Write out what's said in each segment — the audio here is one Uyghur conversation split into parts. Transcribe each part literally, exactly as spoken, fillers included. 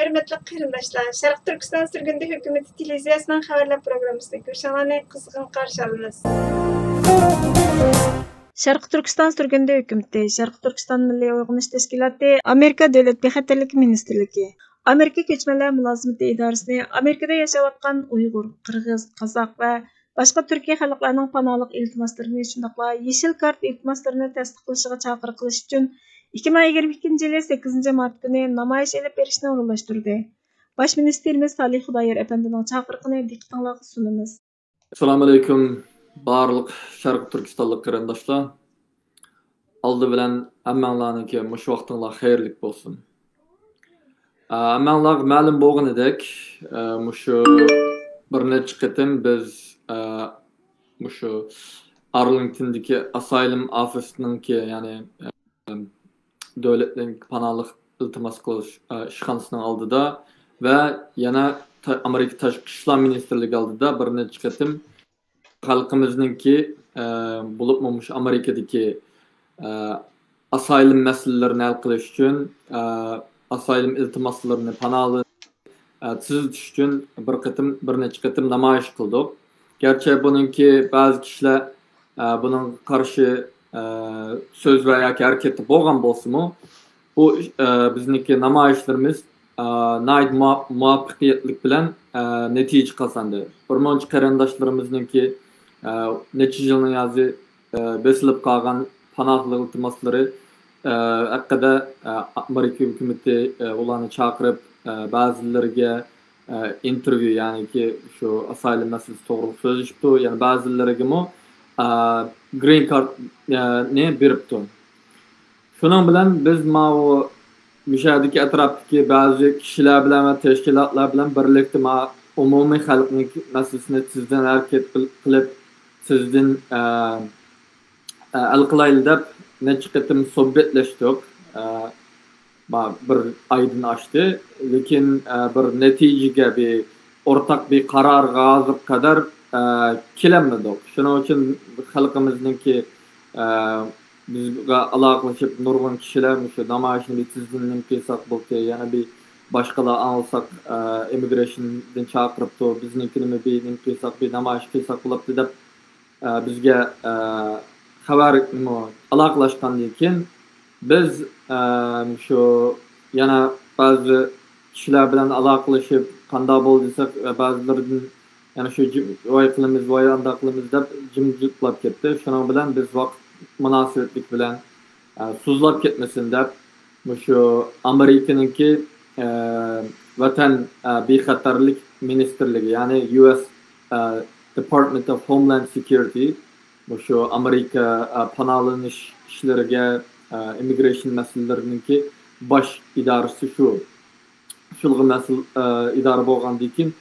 ھۆرمەتلىك قېرىنداشلار، شەرقىي تۈركىستان سۈرگۈندە ھۆكۈمىتى تېلېۋىزىيەسىنىڭ خەۋەرلەر پروگراممىسىدا كۆرۈشۈڭلارنى قىزغىن قارشى ئالىمىز. شەرقىي تۈركىستان سۈرگۈندە ھۆكۈمىتى، شەرقىي تۈركىستان مىللىي ئويغىنىش تەشكىلاتى، ئامېرىكا دۆلەت بىخەتەرلىكى مىنىستىرلىكى، ئامېرىكا كۆچمەنلەر مۇلازىمىتى ئىدارىسى ئامېرىكىدا ياشاۋاتقان ئۇيغۇر، قىرغىز، قازاق ۋە باشقا تۈركىي خەلقلەرنىڭ پاناھلىق ئىلتىماسلىرىنى، شۇنداقلا يېشىل كارت ئىلتىماسلىرىنى تەستىقلىشىغا چاقىرىق قىلىش ئۈچۈن ئىككى مىڭ يىگىرمە ئىككىنچى يىلى سەككىزىنچى مارت كۈنى نامايىش ئېلىپ بېرىشنى ئورۇنلاشتۇردى. باش مىنىستىرىمىز سالىھ خۇدايار ئەپەندىنىڭ چاقىرىقىنى دىققىتىڭلارغا سۇنىمىز. ئەسسالامۇئەلەيكۇم، بارلىق شەرقىي تۈركىستانلىق قېرىنداشلار. ئالدى بىلەن ھەممەڭلارنىڭكى مۇشۇ ۋاقتىڭلار خەيرلىك بولسۇن. ئە، ھەممەڭلارغا مەلۇم بولغىنىدەك، ئە، مۇشۇ بىر نەچچە قېتىم بىز، ئە، مۇشۇ ئارلىڭتوندىكى ئاسايلىم ئافىسنىڭكى، يەنى، ئە، دۆلەتنىڭ پاناھلىق ئىلتىماس قىلىش، ئە، ئىشخانىسىنىڭ ئالدىدا ۋە يەنە تا-، ئامېرىكا تاشقى ئىشلار مىنىستىرلىكى ئالدىدا بىر نەچچە قېتىم خەلقىمىزنىڭكى، ئە، بولۇپمۇ مۇشۇ ئامېرىكىدىكى، ئە، ئاسايلىم مەسىلىلىرىنى ھەل قىلىش ئۈچۈن، ئە، ئاسايلىم ئىلتىماسلىرىنى، پاناھلىرىنى، ئە، تېزلىتىش ئۈچۈن بىر قېتىم، بىر نەچچە قېتىم نامايىش قىلدۇق. گەرچە بۇنىڭكى بەزى كىشىلەر، ئە، بۇنىڭغا قارشى، ئە، سۆز ۋە ياكى ھەرىكەتتە بولغان بولسىمۇ، بۇ، ئە، بىزنىڭكى نامايىشلىرىمىز، ئە، ناھايىتى مۇۋا-، مۇۋەپپەقىيەتلىك بىلەن، ئە، نەتىجە قازاندى. بىر مۇنچە قېرىنداشلىرىمىزنىڭكى، ئە، نەچچە يىلنىڭ يازى، ئە، بېسىلىپ قالغان پاناھلىق ئىلتىماسلىرى، ئە، ھەققىدە، ئە، ئامېرىكا ھۆكۈمىتى، ئە، ئۇلارنى چاقىرىپ، ئە، بەزىلىرىگە، ئە، ئىنتېرۋيۇ، يەنىكى شۇ ئاسايلىم مەسىلىسى توغرۇلۇق سۆزلىشىپتۇ، يەنە بەزىلىرىگىمۇ، ئە، گرىن كارتنى بېرىپتۇ. شۇنىڭ بىلەن بىز ماۋۇ مۇشۇ يەردىكى ئەتراپتىكى بەزى كىشىلەر بىلەن ۋە تەشكىلاتلار بىلەن بىرلىكتە ما ئومۇمىي خەلقنىڭ مەسىلىسىنى تېزدىن ھەرىكەت قىل-، قىلىپ، تېزدىن، ئە، ئە، ھەل قىلايلى دەپ نەچچە قېتىم سۆھبەتلەشتۇق. ئە، ما بىر ئايدىن ئاشتى. لېكىن، ئە، بىر نەتىجىگە، بىر ئورتاق بىر قارارغا ھازىرغا قەدەر، ئە، كېلەلمىدۇق. شۇنىڭ ئۈچۈن خەلقىمىزنىڭكى، ئە، بىزگە ئالاقىلىشىپ نۇرغۇن كىشىلەر مۇشۇ نامايىشنى بىر تېزدىن نېمە قىلساق بولتى، يەنە بىر باشقىلار ئاڭلىساق، ئە، ئىممىگرېيشندىن چاقىرىپتۇ، بىزنىڭكىنىمۇ بىر نېمە قىلساق، بىر نامايىش قىلساق بولاتتى دەپ، ئە، بىزگە، ئە، خەۋەر، نېمە، ئالاقىلاشقاندىن كېيىن بىز، ئە، شۇ يەنە بەزى كىشىلەر بىلەن ئالاقىلىشىپ، قانداق بولدى دېسەك، ئە، بەزىلىرىدىن يەنە شۇ جىم-، ۋاي قىلىمىز، ۋاي ئانداق قىلىمىز دەپ جىمجىتلاپ كەتتى. شۇنىڭ بىلەن بىز ۋاقىت مۇناسىۋەتلىك بىلەن، ئە، سۇسلاپ كەتمىسۇن دەپ، مۇشۇ ئامېرىكىنىڭكى، ئە، ۋەتەن، ئە، بىخەتەرلىك مىنىستىرلىكى، يەنى يۇ ئېس، ئە، Department of Homeland Security، مۇشۇ ئامېرىكا، ئە، پاناھلىنىش ئىشلىرىگە، ئە، ئىممىگرېيشن مەسىلىلىرىنىڭكى باش ئىدارىسى شۇ. شۇلغا مەسئۇل، ئە، ئىدارە بولغاندىن كېيىن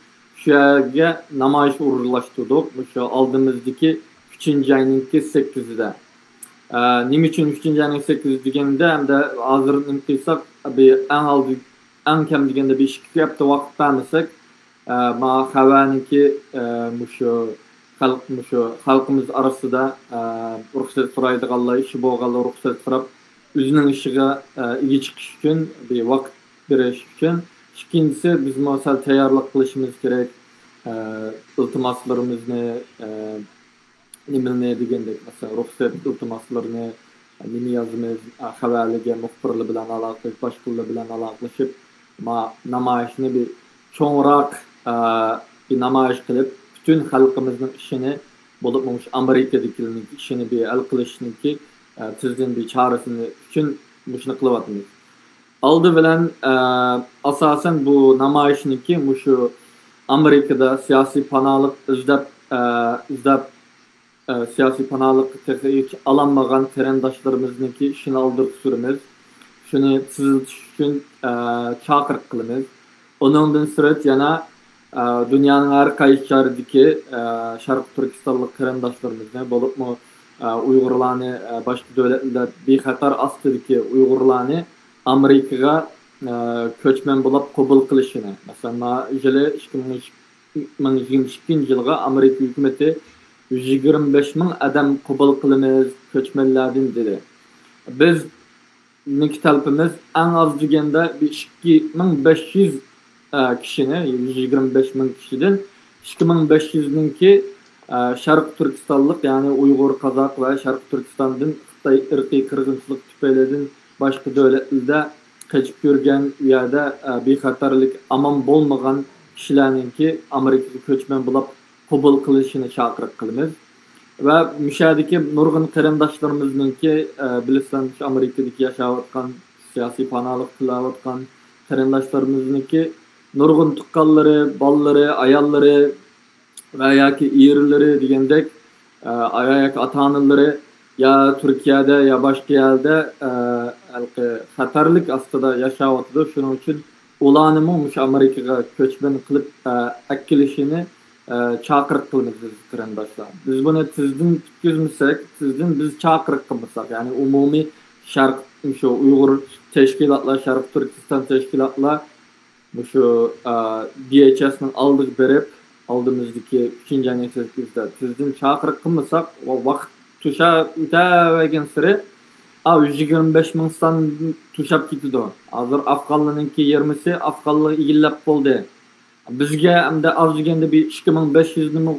شۇ يەرگە نامايىش ئورۇنلاشتۇردۇق. مۇشۇ ئالدىمىزدىكى ئۈچىنچى ئاينىڭكى سەككىزىدە. ئە، نېمە ئۈچۈن ئۈچىنچى ئاينىڭ سەككىزى دېگەندە، ئەمدى ھازىر نېمە قىلساق، بىر ئەڭ ئالدى، ئەڭ كەم دېگەندە بىر ئىككى ھەپتە ۋاقىت بەرمىسەك، ئە، ما خەۋەرنىڭكى، ئە، مۇشۇ خەلق، مۇشۇ خەلقىمىز ئارىسىدا، ئە، رۇخسەت سورايدىغانلار، ئىشى بولغانلار رۇخسەت سوراپ، ئۆزىنىڭ ئىشىغا، ئە، ئىگە چىقىش ئۈچۈن بىر ۋاقىت بېرىش ئۈچۈن. ئىككىنچىسى، بىزمۇ سەل تەييارلىق قىلىشىمىز كېرەك. ئە، ئىلتىماسلىرىمىزنى، ئە، نېمىلەرنى دېگەندەك، مەسىلەن، رۇخسەت ئىلتىماسلىرىنى نېمە يازىمىز، خەۋەرلەرگە، مۇخبىرلار بىلەن ئالاقىلىشىپ، باشقىلار بىلەن ئالاقىلىشىپ، ما-، نامايىشنى بىر چوڭراق، ئە، بىر نامايىش قىلىپ، پۈتۈن خەلقىمىزنىڭ ئىشىنى، بولۇپمۇ مۇشۇ ئامېرىكىدىكىلەرنىڭ ئىشىنى بىر ھەل قىلىشنىڭكى، ئە، تېزدىن بىر چارىسىنى ئۈچۈن مۇشۇنى قىلىۋاتىمىز. ئالدى بىلەن، ئە، ئاساسەن بۇ نامايىشنىڭكى مۇشۇ ئامېرىكىدا سىياسىي پاناھلىق ئىزدەپ، ئە، ئىزدەپ، ئە، سىياسىي پاناھلىققا تېخىچە ئالالمىغان قېرىنداشلىرىمىزنىڭكى ئىشىنى ئالدىرىغا سۈرىمىز. شۇنى تېزلىتىش ئۈچۈن، ئە، چاقىرىق قىلىمىز. ئۇنىڭدىن سىرت يەنە، ئە، دۇنيانىڭ ھەر قايسى شەھىرىدىكى، ئە، شەرقىي تۈركىستانلىق قېرىنداشلىرىمىزنى، بولۇپمۇ، ئە، ئۇيغۇرلارنى، ئە، باشقا دۆلەتلەردە بىخەتەر ئاستىدىكى ئۇيغۇرلارنى ئامېرىكىغا، ئە، كۆچمەن بولۇپ قوبۇل قىلىشىنى، مەسىلەن، ما يىلى ئىككى مىڭ، ئىككى مىڭ يىگىرمە ئىككىنچى يىلغا ئامېرىكا ھۆكۈمىتى يۈز يىگىرمە بەش مىڭ ئادەم قوبۇل قىلىمىز كۆچمەنلەردىن دېدى. بىزنىڭكى تەلىپىمىز ئەڭ ئاز دېگەندە بىر ئىككى مىڭ بەش يۈز ئە، كىشىنى، يۈز يىگىرمە بەش مىڭ كىشىدىن ئىككى مىڭ بەش يۈزنىڭكى، ئە، شەرقىي تۈركىستانلىق، يەنى ئۇيغۇر، قازاق ۋە شەرقىي تۈركىستاندىن خىتاي ئىرقىي قىرغىنچىلىق تۈپەيلىدىن باشقا دۆلەتلەردە قېچىپ يۈرگەن، ئۇ يەردە، ئە، بىخەتەرلىك ئامان بولمىغان كىشىلەرنىڭكى ئامېرىكىغا كۆچمەن بولاپ قوبۇل قىلىشىنى چاقىرىق قىلىمىز. ۋە مۇشۇ يەردىكى نۇرغۇن قېرىنداشلىرىمىزنىڭكى، ئە، بىلىسىلەر، مۇشۇ ئامېرىكىدىكى ياشاۋاتقان، سىياسىي پاناھلىق تىلەۋاتقان قېرىنداشلىرىمىزنىڭكى نۇرغۇن تۇغقانلىرى، بالىلىرى، ئاياللىرى ۋە ياكى ئېرلىرى دېگەندەك، ئە، ياكى ئاتا-ئانىلىرى يا تۈركىيەدە، يا باشقا يەردە، ئە، ھېلىقى خەتەرلىك ئاستىدا ياشاۋاتىدۇ. شۇنىڭ ئۈچۈن ئۇلارنىمۇ مۇشۇ ئامېرىكىغا كۆچمەن قىلىپ، ئە، ئەكېلىشىنى، ئە، چاقىرىق قىلىمىز، ئەزىز قېرىنداشلار. بىز بۇنى تېزدىن پۈتكۈزمىسەك، تېزدىن بىز چاقىرىق قىلمىساق، يەنى ئومۇمىي شەرق، مۇشۇ ئۇيغۇر تەشكىلاتلار، شەرقىي تۈركىستان تەشكىلاتلار، مۇشۇ، ئە، دى ئېيچ ئېسنىڭ ئالدىغا بېرىپ، ئالدىمىزدىكى ئۈچىنچى ئاينىڭ سەككىزىدە تېزدىن چاقىرىق قىلمىساق، ۋا-، ۋاقىت توشا-، ئۆتەۋەرگەنسېرى، ئا، يۈز يىگىرمە بەش مىڭ سان توشاپ كېتىدۇ. ھازىر ئافغانلارنىڭكى يېرىمىسى ئافغانلار ئىگىلەپ بولدى. بىزگە ئەمدى ئاز دېگەندە بىر ئىككى مىڭ بەش يۈزنىمۇ،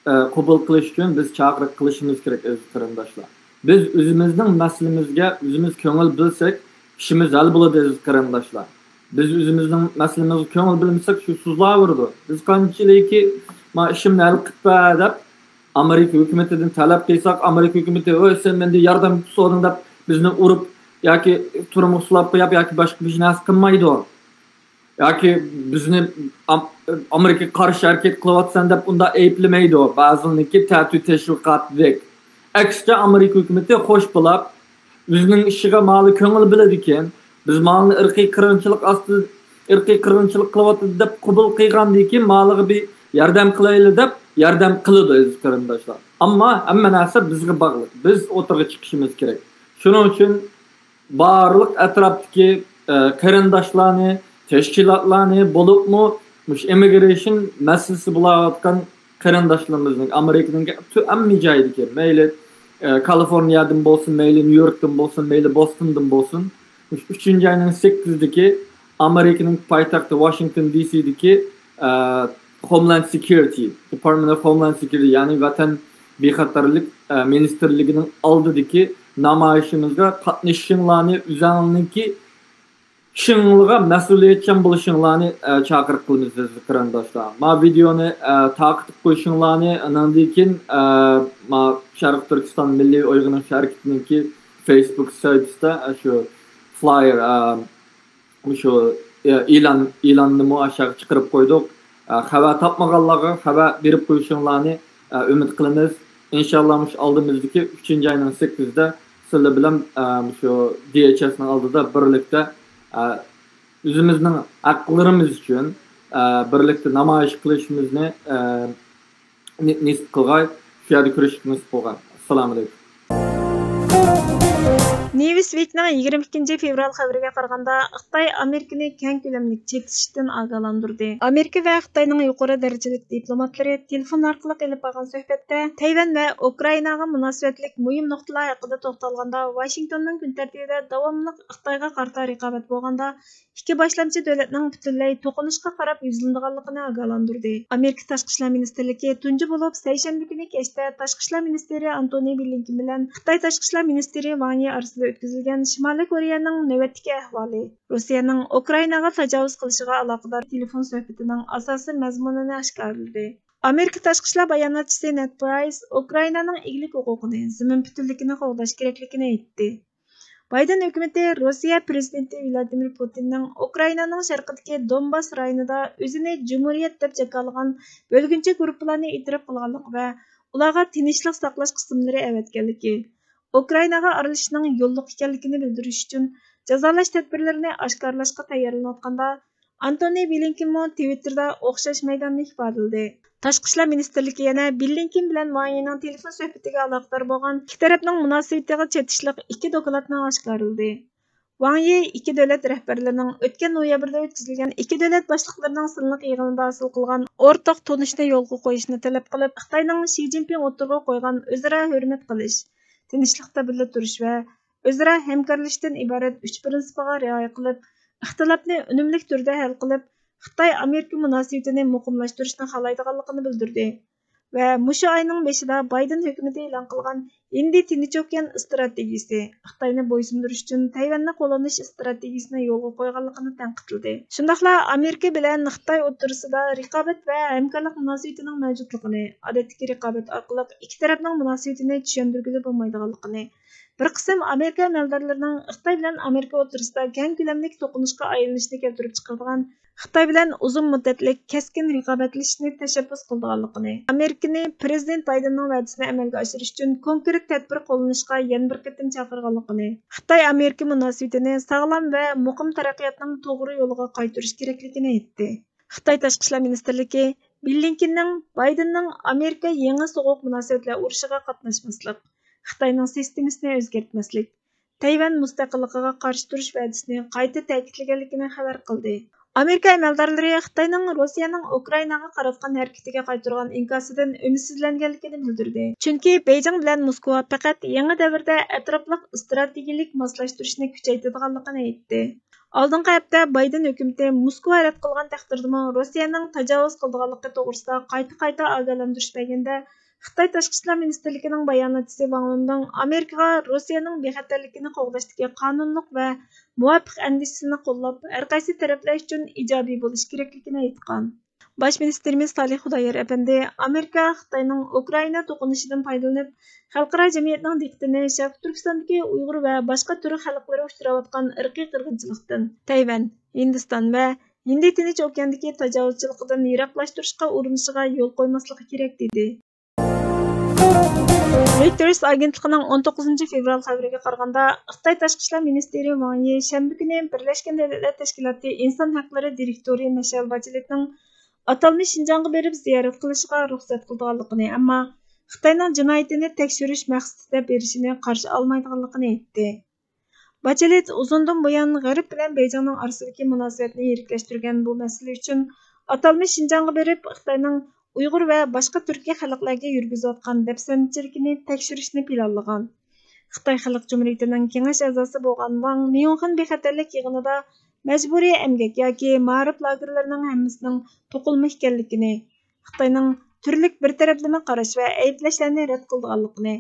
ئە، قوبۇل قىلىش ئۈچۈن بىز چاقىرىق قىلىشىمىز كېرەك، ئەزىز قېرىنداشلار. بىز ئۆزىمىزنىڭ مەسىلىمىزگە ئۆزىمىز كۆڭۈل بۆلسەك، ئىشىمىز ھەل بولىدۇ، ئەزىز قېرىنداشلار. بىز ئۆزىمىزنىڭ مەسىلىمىزگە كۆڭۈل بۆلمىسەك، شۇ سوزۇلۇۋېرىدۇ. بىز قانچىلىكى، ما، ئىشىمنى ھەل قىلىپ بەر دەپ، ئامېرىكا ھۆكۈمىتىدىن تەلەپ قىلساق، ئامېرىكا ھۆكۈمىتى، ۋوي، سەن مەندىن ياردەم سورىدىڭ دەپ، بىزنى ئۇرۇپ ياكى تۈرمىگە سولاپ قويۇپ ياكى باشقا بىر نەرسە قىلمايدۇ. ياكى بىزنى ئام-، ئامېرىكىغا قارشى ھەرىكەت قىلىۋاتىسەن دەپ ئۇنداق ئەيىبلىمەيدۇ. بەزىلىرىنىڭكى تەتۈر تەشۋىقاتىدەك. ئەكسىچە، ئامېرىكا ھۆكۈمىتى خوش بولاپ، ئۆزىنىڭ ئىشىغا مالى كۆڭۈل بۆلىدىكەن، بىز مالىنى ئىرقىي قىرغىنچىلىق ئاستى، ئىرقىي قىرغىنچىلىق قىلىۋاتىدۇ دەپ قوبۇل قىلغاندىن كېيىن، مالىغا بىر ياردەم قىلايلى دەپ ياردەم قىلىدۇ، ئەزىز قېرىنداشلار. ئەمما ھەممە نەرسە بىزگە باغلىق. بىز ئوتتۇرىغا چىقىشىمىز كېرەك. شۇنىڭ ئۈچۈن بارلىق ئەتراپتىكى، ئە، قېرىنداشلارنى، تەشكىلاتلارنى، بولۇپمۇ مۇشۇ ئىممىگرېيشن مەسىلىسى بولاۋاتقان قېرىنداشلىرىمىزنىڭ، ئامېرىكىنىڭ ھەممە جايىدىكى، مەيلى، ئە، كالىفورنىيەدىن بولسۇن، مەيلى نيۇ يوركتىن بولسۇن، مەيلى بوستوندىن بولسۇن، مۇشۇ ئۈچىنچى ئاينىڭ سەككىزىدىكى ئامېرىكىنىڭ پايتەختى ۋاشىنگتون دى سىدىكى، ئە، Homeland Security، Department of Homeland Security، يەنى ۋەتەن بىخەتەرلىك، ئە، مىنىستىرلىكىنىڭ ئالدىدىكى نامايىشىمىزغا قاتنىشىشىڭلارنى، ئۆزۈڭلارنىڭكى ئىشىڭلارغا مەسئۇلىيەتچان بولۇشۇڭلارنى، ئە، چاقىرىق قىلىمىز، ئەزىز قېرىنداشلار. ما ۋىدېونى، ئە، تارقىتىپ قويۇشۇڭلارنى، ئانىڭدىن كېيىن، ئە، ما شەرقىي تۈركىستان مىللىي ئويغىنىش ھەرىكىتىنىڭكى فېيسبۇك سەھىپىسىدە، ئە، شۇ فلايېر، ئە، مۇشۇ، ئە، ئېلان، ئېلاننىمۇ ئاشۇغا چىقىرىپ قويدۇق. ئە، خەۋەر تاپمىغانلارغا خەۋەر بېرىپ قويۇشۇڭلارنى، ئە، ئۈمىد قىلىمىز. ئىنشاللا مۇشۇ ئالدىمىزدىكى ئۈچىنچى ئاينىڭ سەككىزىدە سىلەر بىلەن، ئە، مۇشۇ دى ئېيچ ئېسنىڭ ئالدىدا بىرلىكتە، ئە، ئۆزىمىزنىڭ ھەقلىرىمىز ئۈچۈن، ئە، بىرلىكتە نامايىش قىلىشىمىزنى، ئە، نى-، نېسىپ قىلغاي، شۇ يەردە كۆرۈشكە نېسىپ قىلغاي. ئەسسالامۇ ئەلەيكۇم. نيۇسۋىكنىڭ يىگىرمە ئىككىنچى فېۋرال خەۋىرىگە قارىغاندا، خىتاي ئامېرىكىنى كەڭ كۆلەملىك چېتىشتىن ئاگاھلاندۇردى. ئامېرىكا ۋە خىتاينىڭ يۇقىرى دەرىجىلىك دىپلوماتلىرى تېلېفون ئارقىلىق ئېلىپ بارغان سۆھبەتتە تەيۋەن ۋە ئۇكرائىناغا مۇناسىۋەتلىك مۇھىم نۇقتىلار ھەققىدە توختالغاندا، ۋاشىنگتوننىڭ كۈن تەرتىپىدە داۋاملىق خىتايغا قارىتا رىقابەت بولغاندا، ئىككى باشلامچى دۆلەتنىڭ پۈتۈنلەي توقۇنۇشقا قاراپ يۈزلىنىدىغانلىقىنى ئاگاھلاندۇردى. ئامېرىكا تاشقى ئىشلار مىنىستىرلىكى تۇنجى بولۇپ سەيشەنبە كۈنى كەچتە تاشقى ئىشلار مىنىستىرى ئانتونى بلىنكېن بىلەن خىتاي تاشقى ئىشلار مىنىستىرى ۋاڭ يى ئارىسىدا ئۆتكۈزۈلگەن شىمالىي كورېيەنىڭ نۆۋەتتىكى ئەھۋالى، روسىيەنىڭ ئۇكرائىناغا تاجاۋۇز قىلىشىغا ئالاقىدار تېلېفون سۆھبىتىنىڭ ئاساسىي مەزمۇنىنى ئاشكارىلىدى. ئامېرىكا تاشقى ئىشلار باياناتچىسى نېد پرايس ئۇكرائىنانىڭ ئىگىلىك ھوقۇقىنى، زېمىن پۈتۈنلۈكىنى قوغداش كېرەكلىكىنى ئېيتتى. بايدېن ھۆكۈمىتى روسىيە پىرېزىدېنتى ۋلادىمىر پۇتىننىڭ ئۇكرائىنانىڭ شەرقىدىكى دونباس رايونىدا ئۆزىنى جۇمھۇرىيەت دەپ جاكارلىغان بۆلگۈنچى گۇرۇپپىلارنى ئېتىراپ قىلغانلىقى ۋە ئۇلارغا تىنچلىق ساقلاش قىسىملىرى ئەۋەتكەنلىكى، ئۇكرائىناغا ئارىلىشىشنىڭ يوللۇق ئىكەنلىكىنى بىلدۈرۈش ئۈچۈن جازالاش تەدبىرلىرىنى ئاشكارىلاشقا تەييارلىنىۋاتقاندا، ئانتونى بلىنكېنمۇ تىۋىتتېردا ئوخشاش مەيداننى ئىپادىلىدى. تاشقى ئىشلار مىنىستىرلىكى يەنە بلىنكېن بىلەن ۋاڭ يىنىڭ تېلېفون سۆھبىتىگە ئالاقىدار بولغان ئىككى تەرەپنىڭ مۇناسىۋىتىغا چېتىشلىق ئىككى دوكلاتنى ئاشكارىلىدى. ۋاڭ يى ئىككى دۆلەت رەھبەرلىرىنىڭ ئۆتكەن نويابىردا ئۆتكۈزۈلگەن ئىككى دۆلەت باشلىقلىرىنىڭ سىنلىق يىغىنىدا ھاسىل قىلغان ئورتاق تونۇشنى يولغا قويۇشنى تەلەپ قىلىپ، خىتاينىڭ شى جىنپىڭ ئوتتۇرىغا قويغان ئۆزئارا ھۆرمەت قىلىش، تىنچلىقتا بىللە تۇرۇش ۋە ئۆزئارا ھەمكارلىشىشتىن ئىبارەت ئۈچ پىرىنسىپىغا رىئايە قىلىپ، ئىختىلاپنى ئۈنۈملۈك تۈردە ھەل قىلىپ، خىتاي ئامېرىكا مۇناسىۋىتىنى مۇقىملاشتۇرۇشنى خالايدىغانلىقىنى بىلدۈردى ۋە مۇشۇ ئاينىڭ بېشىدا بايدېن ھۆكۈمىتى ئېلان قىلغان ھىندى تىنچ ئوكيان ئىستراتېگىيىسى، خىتاينى بويسۇندۇرۇش ئۈچۈن تەيۋەننى قوللىنىش ئىستراتېگىيىسىنى يولغا قويغانلىقىنى تەنقىدلىدى. شۇنداقلا ئامېرىكا بىلەن خىتاي ئوتتۇرىسىدا رىقابەت ۋە ھەمكارلىق مۇناسىۋىتىنىڭ مەۋجۇتلۇقىنى، ئادەتتىكى رىقابەت ئارقىلىق ئىككى تەرەپنىڭ مۇناسىۋىتىنى چۈشەندۈرگىلى بولمايدىغانلىقىنى، بىر قىسىم ئامېرىكا ئەمەلدارلىرىنىڭ خىتاي بىلەن ئامېرىكا ئوتتۇرىسىدا كەڭ كۆلەملىك توقۇنۇشقا ئايلىنىشىنى كەلتۈرۈپ چىقىرىدىغان خىتاي بىلەن ئۇزۇن مۇددەتلىك كەسكىن رىقابەتلىشىشنى تەشەببۇس قىلىدىغانلىقىنى، ئامېرىكىنى پىرېزىدېنت بايدېننىڭ ۋەدىسىنى ئەمەلگە ئاشۇرۇش ئۈچۈن كونكرېت تەدبىر قوللىنىشقا يەنە بىر قېتىم چاقىرغانلىقىنى، خىتاي ئامېرىكا مۇناسىۋىتىنى ساغلام ۋە مۇقىم تەرەققىياتنىڭ توغرا يولىغا قايتۇرۇش كېرەكلىكىنى ئېيتتى. خىتاي تاشقى ئىشلار مىنىستىرلىكى بلىنكېننىڭ بايدېننىڭ ئامېرىكا يېڭى سوغۇق مۇناسىۋەتلەر ئۇرۇشىغا قاتناشماسلىق، خىتاينىڭ سىستېمىسىنى ئۆزگەرتمەسلىك، تەيۋەن مۇستەقىللىقىغا قارشى تۇرۇش ۋەدىسىنى قايتا تەكىتلىگەنلىكىنى خەۋەر قىلدى. ئامېرىكا ئەمەلدارلىرى خىتاينىڭ روسىيەنىڭ ئۇكرائىناغا قاراتقان ھەرىكىتىگە قايتۇرغان ئىنكاسىدىن ئۈمىدسىزلەنگەنلىكىنى بىلدۈردى. چۈنكى بېيجىڭ بىلەن موسكۋا پەقەت يېڭى دەۋردە ئەتراپلىق ئىستراتېگىيىلىك ماسلاشتۇرۇشنى كۈچەيتىدىغانلىقىنى ئېيتتى. ئالدىنقى ھەپتە بايدېن ھۆكۈمىتى موسكۋا رەت قىلغان تەقدىردىمۇ روسىيەنىڭ تاجاۋۇز قىلىدىغانلىقى توغرىسىدا قايتا-قايتا ئاگاھلاندۇرۇش بەرگەندە، خىتاي تاشقى ئىشلار مىنىستىرلىكىنىڭ باياناتچىسى ۋاڭ ۋېنبىڭ ئامېرىكىغا روسىيەنىڭ بىخەتەرلىكىنى قوغداشتىكى قانۇنلۇق ۋە مۇۋاپىق ئەندىشىسىنى قوللاپ، ھەرقايسى تەرەپلەر ئۈچۈن ئىجابىي بولۇشى كېرەكلىكىنى ئېيتقان. باش مىنىستىرىمىز سالىھ خۇدايار ئەپەندى ئامېرىكا خىتاينىڭ ئۇكرائىنا توقۇنۇشىدىن پايدىلىنىپ، خەلقئارا جەمئىيەتنىڭ دىققىتىنى شەرقىي تۈركىستاندىكى ئۇيغۇر ۋە باشقا تۈرك خەلقلىرى ئۇچراۋاتقان ئىرقىي قىرغىنچىلىقتىن، تەيۋەن، ھىندىستان ۋە ھىندى تىنچ ئوكياندىكى تاجاۋۇزچىلىقىدىن يىراقلاشتۇرۇشقا ئۇرۇنۇشىغا يول قويماسلىقى كېرەك، دېدى. رويتېرس ئاگېنتلىقىنىڭ ئون توققۇزىنچى فېۋرال خەۋىرىگە قارىغاندا، خىتاي تاشقى ئىشلار مىنىستىرى ۋاڭ يى شەنبە كۈنى بىرلەشكەن دۆلەتلەر تەشكىلاتى ئىنسان ھەقلىرى دىرېكتورى مىشېل باچېلېتنىڭ ئاتالمىش شىنجاڭغا بېرىپ زىيارەت قىلىشىغا رۇخسەت قىلىدىغانلىقىنى، ئەمما خىتاينىڭ جىنايىتىنى تەكشۈرۈش مەقسىتىدە بېرىشىنى قارشى ئالمايدىغانلىقىنى ئېيتتى. باچېلېت ئۇزۇندىن بۇيان غەرب بىلەن بېيجىڭنىڭ ئارىسىدىكى مۇناسىۋەتنى يىرىكلەشتۈرگەن بۇ مەسىلە ئۈچۈن ئاتالمىش شىنجاڭغا بېرىپ، خىتاينىڭ ئۇيغۇر ۋە باشقا تۈركىي خەلقلەرگە يۈرگۈزۈۋاتقان دەپسەندىچىلىكىنى تەكشۈرۈشنى پىلانلىغان. خىتاي خەلق جۇمھۇرىيىتىنىڭ كېڭەش ئەزاسى بولغان ۋاڭ ميۇنخېن بىخەتەرلىك يىغىنىدا مەجبۇرىي ئەمگەك ياكى مائارىپ لاگېرلىرىنىڭ ھەممىسىنىڭ توقۇلما ئىكەنلىكىنى، خىتاينىڭ تۈرلۈك بىر تەرەپلىمە قاراش ۋە ئەيىبلەشلەرنى رەت قىلىدىغانلىقىنى،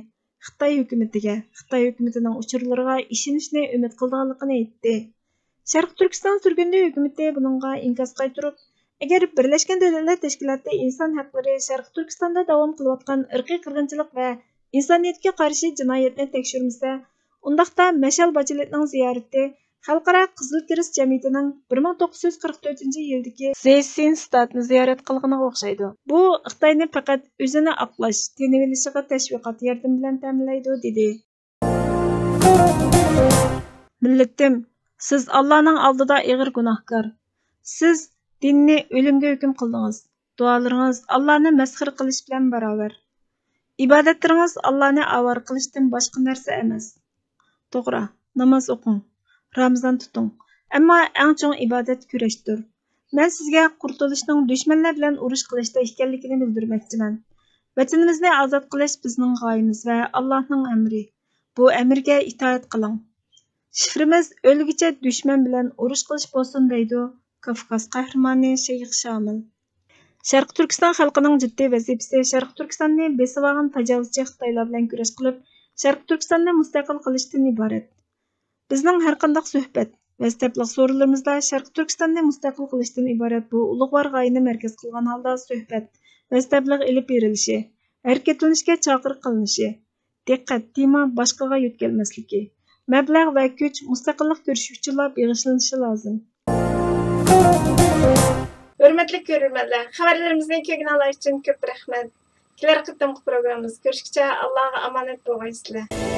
خىتاي ھۆكۈمىتىگە، خىتاي ھۆكۈمىتىنىڭ ئۇچۇرلىرىغا ئىشىنىشنى ئۈمىد قىلىدىغانلىقىنى ئېيتتى. شەرقىي تۈركىستان سۈرگۈندە ھۆكۈمىتى بۇنىڭغا ئىنكاس قايتۇرۇپ، ئەگەر بىرلەشكەن دۆلەتلەر تەشكىلاتى ئىنسان ھەقلىرى شەرقىي تۈركىستاندا داۋام قىلىۋاتقان ئىرقىي قىرغىنچىلىق ۋە ئىنسانىيەتكە قارشى جىنايەتنى تەكشۈرمىسە، ئۇنداقتا مىشېل باچېلېتنىڭ زىيارىتى خەلقئارا قىزىل كىرېست جەمئىيىتىنىڭ بىر مىڭ توققۇز يۈز قىرىق تۆتىنچى يىلدىكى زېيسىنستادنى زىيارەت قىلغىنىغا ئوخشايدۇ. بۇ خىتاينى پەقەت ئۆزىنى ئاقلاش، تىنىۋېلىشىغا تەشۋىقات ياردىمى بىلەن تەمىنلەيدۇ، دېدى. مىللىتىم، سىز ئاللانىڭ ئالدىدا ئېغىر گۇناھكار. سىز دىننى ئۆلۈمگە ھۆكۈم قىلدىڭىز. دۇئالىرىڭىز ئاللانى مەسخىرە قىلىش بىلەن باراۋەر. ئىبادەتلىرىڭىز ئاللانى ئاۋارە قىلىشتىن باشقا نەرسە ئەمەس. توغرا، ناماز ئوقۇڭ، رامىزان تۇتۇڭ، ئەمما ئەڭ چوڭ ئىبادەت كۈرەشتۇر. مەن سىزگە قۇرتۇلۇشنىڭ دۈشمەنلەر بىلەن ئۇرۇش قىلىشتا ئىكەنلىكىنى بىلدۈرمەكچىمەن. ۋەتىنىمىزنى ئازاد قىلىش بىزنىڭ غايىمىز ۋە ئاللاھنىڭ ئەمرى. بۇ ئەمرگە ئىتائەت قىلىڭ. شىفىرىمىز ئۆلگۈچە دۈشمەن بىلەن ئۇرۇش قىلىش بولسۇن، دەيدۇ كاۋكاز قەھرىمانى شەيخ شامىل. شەرقىي تۈركىستان خەلقىنىڭ جىددىي ۋەزىپىسى شەرقىي تۈركىستاننى بېسىۋالغان تاجاۋۇزچى خىتايلار بىلەن كۈرەش قىلىپ، شەرقىي تۈركىستاننى مۇستەقىل قىلىشتىن ئىبارەت. بىزنىڭ ھەرقانداق سۆھبەت، مەزھەپلىق سورۇنلىرىمىزدا شەرقىي تۈركىستاننى مۇستەقىل قىلىشتىن ئىبارەت بۇ ئۇلۇغۋار غايىنى مەركەز قىلغان ھالدا سۆھبەت، مەزھەپلىق ئېلىپ بېرىلىشى، ھەرىكەتلىنىشكە چاقىرىق قىلىنىشى، دىققەت، تېما باشقىغا يۆتكەلمەسلىكى، مەبلەغ ۋە كۈچ مۇستەقىللىق كۈرىشى ئۈچۈنلا بېغىشلىنىشى لازىم. ھۆرمەتلىك كۆرۈرمەنلەر، خەۋەرلىرىمىزنى كۆرگىنىڭلار ئۈچۈن كۆپ رەھمەت. كېلەر قېتىمقى پروگراممىمىزدا كۆرۈشكىچە ئاللاغا ئامانەت بولغايسىلەر.